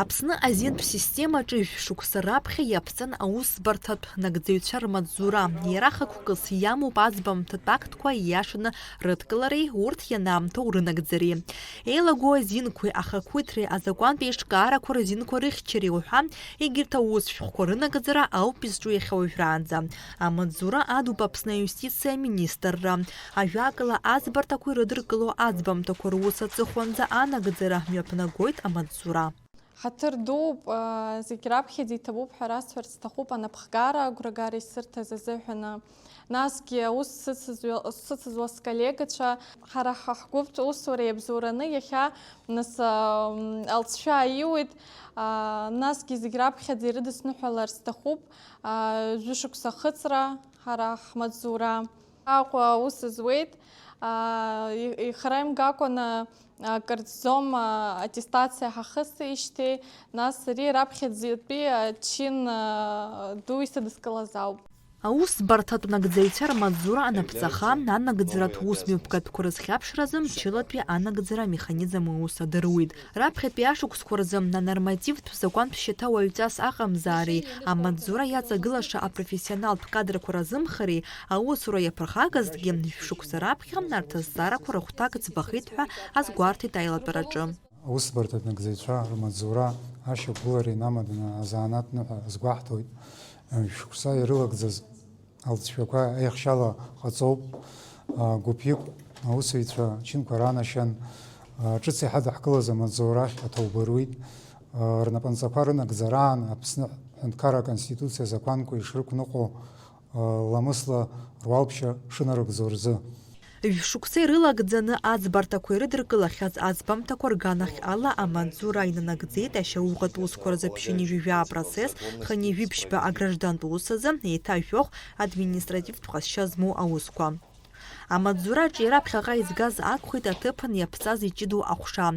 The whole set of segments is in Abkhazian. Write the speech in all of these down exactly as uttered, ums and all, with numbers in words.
Аԥсны азинтә системаҿы жәшықәса раԥхьа иаԥҵан аусбарҭатә нагӡаҩцәа рмаҵзура. Иара хықәкыс иамоуп аӡбамҭатә актқәа ииашаны рыдкылареи урҭ ианаамҭоу рынагӡареи. Еилаго азинқәеи ахақәиҭреи азакәантә еиҿкаарақәа рзинқәа рыхьчареи уҳәа, егьырҭ аус шәҟәқәа рынагӡара ауп изҿу иахьа уажәраанӡа. Амаҵзура адуп Аԥсны аиустициа аминистрра. Ажәакала, аӡбарҭақәа ирыдыркыло аӡбамҭақәа рус аҵыхәанӡа анагӡара мҩаԥнагоит амаҵзура. Ҳаҭыр дууп, зегь раԥхьаӡа иҭабуп ҳәа расҳәарц сҭахуп анапхгара агәрагара исырҭаз азыҳәаны. Насгьы аус сыцызҩ-, сыцызуа сколлегацәа, ҳара ҳа ҳгәыԥтә усура иабзоураны иахьа, нас, ам, алҵшәа аиуеит, а, насгьы зегь раԥхьаӡа ирыдысныҳәалар сҭахуп, а, жәышықәса ахыҵра ҳара ҳмаҵзура. Аҟәа аус зуеит, а, и-, ихара имгакәаны, а, кырӡӡом, а, аттестациа ҳахысижьҭеи, нас ари раԥхьаӡатәи ачин, а, ду исыдыскылаз ауп. Аусбарҭатә нагӡаҩцәа рмаҵзура анаԥҵаха, анагӡаратә усмҩаԥгатәқәа рызхьаԥшразы мчылатәи анагӡара амеханизм аус адыруеит. Раԥхьатәи ашықәсқәа рзы анормативтә закәантә шьаҭа уаҩҵас аҟамзаареи, амаҵзура иаҵагылаша апрофессионалтә кадрқәа разымхареи аусура иаԥырхагазҭгьы, шәышықәса раԥхьа арҭ азҵаарақәа рыхәҭак ӡбахеит ҳәа азгәарҭеит аилатәараҿы. Аусбарҭатә нагӡаҩцәа рмаҵзура ашьақәгылара инамаданы азанааҭ ныҳәа азгәаҳҭоит. Шықәса ирылагӡаз алҵшәақәа еихшьала ҟаҵоуп. Гәыԥҩык аусзуҩцәа ачынқәа ранашьан, ҿыц иҳадаҳкылаз амаҵзура ахь аҭоуба руит. Рнапынҵақәа рынагӡараан Аԥсны Ҳәынҭқарра Аконституциа азакәанқәа ишрықәныҟәо ламысла руалԥшьа шынарыгӡо рзы. Жәшықәса ирылагӡаны аӡбарҭақәа ирыдыркылахьаз аӡбамҭақәа рганахь ала амаҵзура инанагӡеит ашьауӷатә усқәа рзы ԥшьынҩажәи жәаа апроцесс, хынҩажәи ԥшьба аграждантә ус азы, еиҭа жәохә административтә ҟазшьа змоу аусқәа. Амаҵзураҿы иара ԥхьаҟа изгаз акәхеит аҭыԥан иаԥҵаз иҷыдоу аҟәша.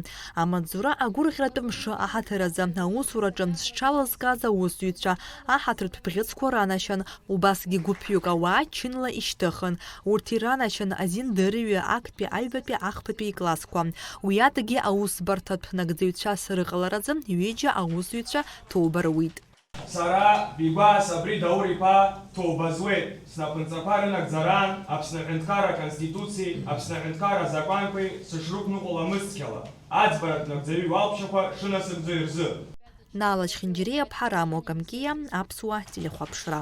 Амаҵзура агәырӷьаратә мшы аҳаҭыр азы аусураҿы зҽалазкааз аусзуҩцәа аҳаҭыртә бӷьыцқәа ранашьан, убасгьы гәыԥҩык ауаа чынла ишьҭыхын. Урҭ иранашьан азин дырҩы, актәи, аҩбатәи, ахԥатәи иклассқәа. Уи адагьы аусбарҭатә нагӡаҩцәас рыҟаларазы ҩыџьа аусзуҩцәа ҭоуба руит. Сара, Бигәаа Сабри Даур-иԥа, ҭоуба зуеит, снапынҵақәа рынагӡараан Аԥсны Аҳәынҭқарра Аконституциеи Аԥсны Аҳәынҭқарра азакәанқәеи сышрықәныҟәо ламысцқьала, аӡбаратә нагӡаҩы иуалԥшьақәа шынасыгӡо ирзы. Наала Чхинџьириаԥҳа, Рамо Камкиа, Аԥсуа телехәаԥшра.